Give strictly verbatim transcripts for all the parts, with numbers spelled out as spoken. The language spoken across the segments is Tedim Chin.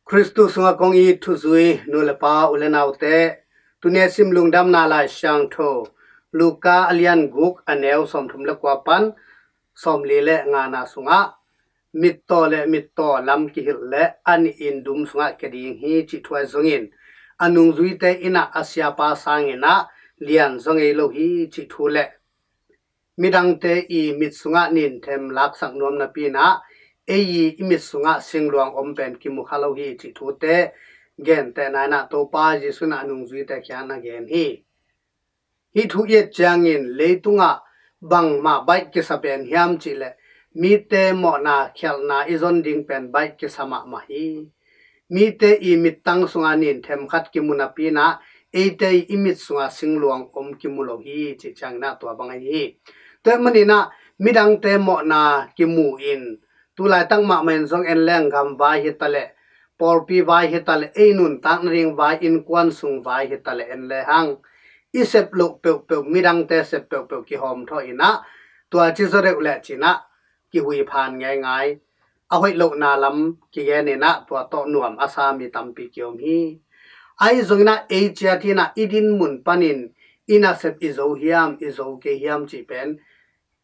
Khristu sungah kong it thuzui nu le pa, u le naute, tuni a sim Lungdamna Lai Siangtho Luka a lian guk, a neu sawmthum le kua pan sawmli le ngana sungah, mittaw le mittaw lam kihilh le a nihin dum sungah kia ding hi cih thu ahi zongin, a nungzuite in ah a siapa sangin ah lian zaw ngei lo hi cih thu le midangte i mit sungah ninthem laksak nuam napi in ah ei i mit sungah singluang om pen kimu kha lo hi cih thute gentehna in ah Topa Jesuh in ah a nungzuite kiang na gen hi. Hih thu i et ciangin leitungah bangmah baih kisa pen hiam cih leh mite mawhna khialhna i zon ding pen baih kisa mahmah hi. Mite i mittang sungah ninthem khat kimu napi in ah eite i mit sungah singluang om kimu lo hi cih ciangin ah tua bang ahi hi. Tua ahih manin ah midangte mawhna kimu in, tulaitak mahmah in zong en leng gam vai hi ta leh, pawlpi vai hi ta leh, ei nuntak nading vai, innkuan sung vai hi ta leh en le hang, i sep loh peuhpeuh, midangte sep peuhpeuh kihawmthawh in ah tua ci zaw deuh leh ci in ah kihui phan ngeingai, a hoih lohna lam kigen in ah tua tawh nuam a sa mi tampi kiom hi. Ahi zongin ah ei ciat in ah i din mun panin i nasep i zo hiam, i zo kei hiam cih pen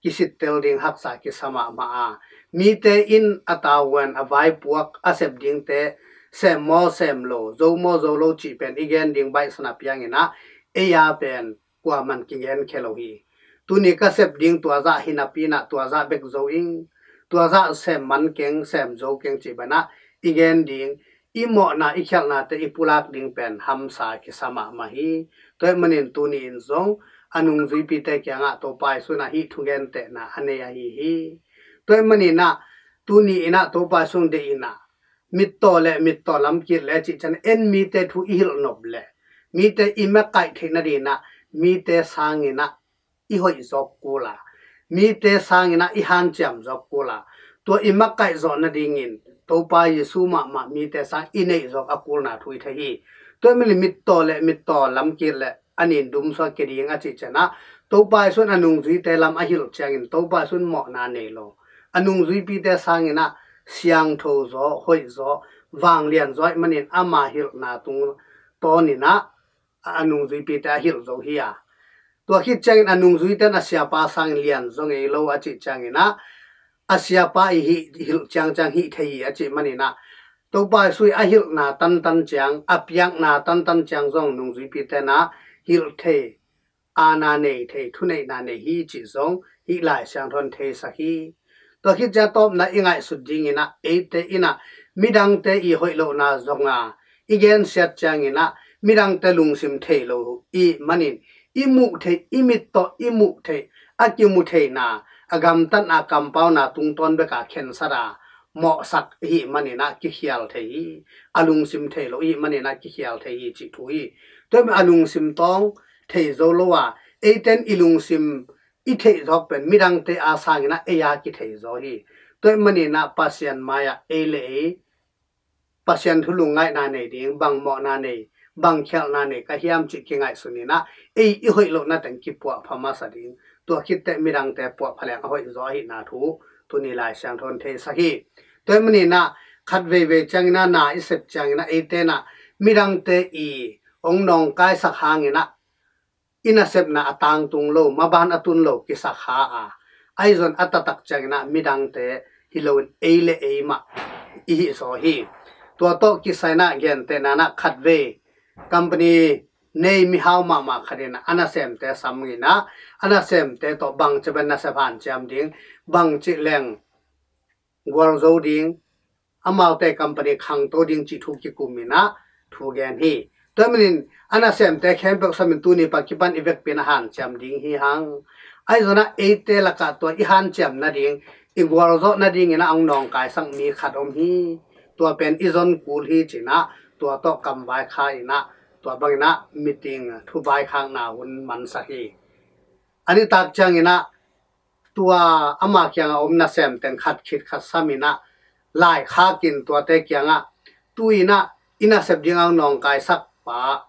kisittel ding haksa kisa mahmah a, mite in a tavuan a vaipuak a sep dingte sem maw sem lo, zo maw zo lo cih pen i gen ding baihsa na piang in ah ei a pen kuaman kigen khia lo hi. Tuni ka sep ding tua zah hi napi in ah tua zah bek zo ing, tua zah sem man keng, sem zo keng cih bang in ah i gen ding, i mawhna i khialhnate i pulak ding pen hamsa kisa mahmah hi. Tua ahih manin tuni in zong a nungzuipite kiangah Topa Jesuh in ah hih thugentehna a nei ahi hi. Tua ahih manin ah tuni in ah Topa Jesuh deih in ah mittaw le mittaw lam kihilh le cih ciang en mite thu i hilh nop leh mite i makaih theih nading in ah mite sangin ah i hoih zawk kul a, mite sangin ah i hanciam zawk kul a, tua i makaih zawh nadingin Topa Jesuh mahmah mite sang i neih zawk a kulna thu i thei hi. Tua ahih manin mittaw le mittaw lam kihilh le a nin dum sungah kia ding a cih ciang ah Topa Jesuh in a nungzuite lam a hilh ciangin Topa Jesuh in mawhna nei lo, a nungzuipite sangin ah siangtho zaw, hoih zaw, vanglian zaw ahih manin ama hilhna tungtawn in ah a nungzuipite a hilh zo hi a. Tua khit ciangin a nungzuite in a siapa sangin lian zaw ngei lo a cih ciangin ah a siapa i hih hilh ciangciang hih thei hi a cih manin ah Topa Jesuh i a hilhna tantan ciang, a piakna tantan ciang zong nungzuipite in ah hilh thei, aana nei thei, thuneihna nei hi cih zong hih Lai Siangtho in theisak hi. Tua khit ciang tawpna i ngaihsut dingin ah eite in ah midangte i hoih lohna zong a i gensiat ciangin ah midangte lungsim thei lo i hih manin i muh theih, i mit tawh i muh theih, a kimu theihna, a gamtatna, kampauna tungtawn bek a khensat a mawhsak i hih manin ah kikhial thei hi. A lungsim thei lo i hih manin ah kikhial thei hi cih thu hi. Tua ahih manin a lungsim tawng thei zo lo a, eite in i lungsim i theih zawk pen midangte a sangin ah ei a kithei zaw hi. Tua ahih manin ah Pasian mai-ah ei le ei Pasian thu lungngaihna nei ding, bang mawhna nei, bang khialhna nei ka hiam cih kingaihsun in ah ei i hoih lohna teng kipuahpha masa ding. Tua khit teh midangte puahpha leng a hoih zaw ahihna thu tuni Lai Siangtho in theisak hi. Tua ahih manin ah khat veivei ciangin ah na i sep ciangin ah eite in ah midangte i hong nawngkaisak hangin ah i nasepna a tangtung lo, maban a tun lo kisa kha a, ahi zong a taktak ciangin ah midangte hi loin ei le ei mah i hih zaw hi. Tua tawh kisai in ah gentehna in ah khatvei company nei mihau mahmah khat in ah a nasemte sam in ah a nasemte tawh bangci bangin nasep hanciam ding, bangci leng gualzo ding, amaute company khangto ding cih thu kikum in ah thu gen hi. Tua ahih manin a nasemte khempeuh sam in tuni pan kipan i vekpi in ah hanciam ding hi hang. Ahi zong ah eite lakah tua i hanciam nading, i gualzawh nadingin ah hong nawngkaisak mi khat om hi. Tua pen i zon kul hi ci in ah tua tawh kam vaikhak in ah tua bangin ah meeting, thu vaikhakna hun mansak hi. A nitak ciangin ah tua ama kiangah om nasemte in khat khit khat sam in ah laikhak in tuate kiangah tu in ah i nasep ding a hong nawngkaisak pa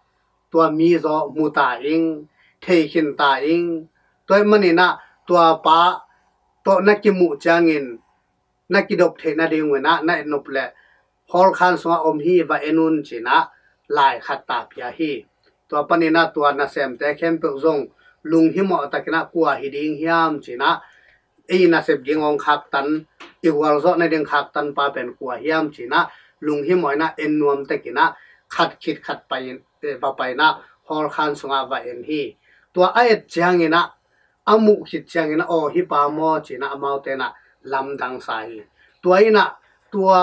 tua mi zaw mu ta ing, thei khin ta ing. Tua ahih manin ah tua pa tawh na kimuh ciangin na kidop theih nading un ah na et nop leh hawlkhan sungah om hi, va en un, ci-in ah lai khat ta pia hi. Tua panin ah tua nasemte khempeuh zong lunghimawh takin ah kua hi ding hiam ci-in ah, ei nasep ding hong khaktan, i gualzawh nading khaktan pa pen kua hiam ci-in ah lunghimawh in ah en nuam takin ah khat khit khat pai in, eh, va pai in ah hawlkhan sungah va en hi. Tua a et ciangin ah, a muh khit ciangin ah, aw, hih pa maw ci-in ah amaute in ah lamdang sa hi. Tua in ah tua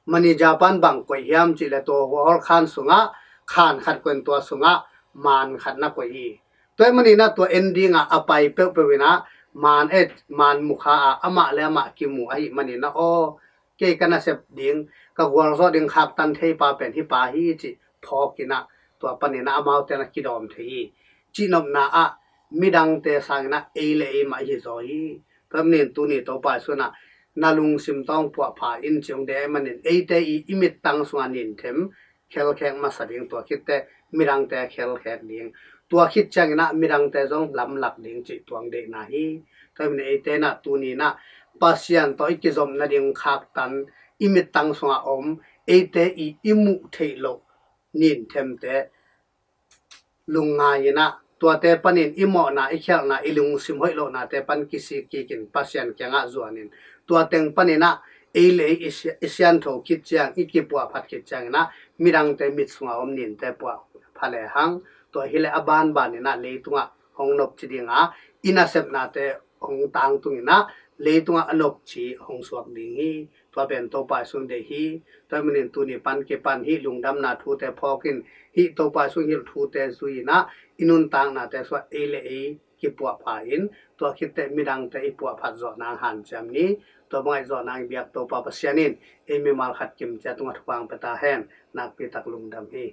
manager pan bang koih hiam cih leh tua hawlkhan sungah khan khat koih in tua sungah man khat na koih hi. Tua ahih manin ah tua en dingah a pai peuhpeuh in ah man et, man mu kha a, amah le amah kimu ahih manin ah, aw, kei ka nasep ding, ka gualzawh ding khaktan thei pa pen hih pa hi cih phawk in ah tua panin ah amaute in ah kidawm thei hi. Cihnopna ah midangte sangin ah ei le ei mah i hi zaw hi. Tua ahih manin tuni Topa Jesuh in ah na lungsim tawh puahpha in ci hong deih ahih manin eite i, i mittang sungah nin them khelkhek masa ding, tua khit teh midangte khelkhek ding, tua khit ciangin ah midangte zong lamlak ding cih tua hong deihna hi. Tua ahih manin eite in ah tuni in ah Pasian tawh i kizop nading khaktan i mittang sungah om, eite i, i muh theih loh nin themte lungngai in ah, tuate panin i mawhna, i khialhna, i lungsim hoih lohnate pan kisik kikin Pasian kiangah zuan in, tua teng panin ah ei le ei i sia-, i siangtho khit ciang, i kipuahphat khit ciangin ah midangte mit sungah om ninte puahpha lehang, tua hi leh a banbanin ah leitungah hong nopci ding a, i nasepnate hong tangtung in ah leitungah a nopci hong suak ding hi. Tua pen Topa Jesuh in deih hi. Tua ahih manin tuni pan kipan hih lungdamna thute phawk in, hih Topa Jesuh in hilh thute zui in ah i nuntaknate sungah ei le ei kipuahpha in, tua khit teh midangte i puahphat zawh nang hanciam ni. Tua bang a i zawh nang i biak Topa Pasian in ei mimal khat kim ciat tungah thupha hong pia ta hen. Nakpi tak lungdam hi.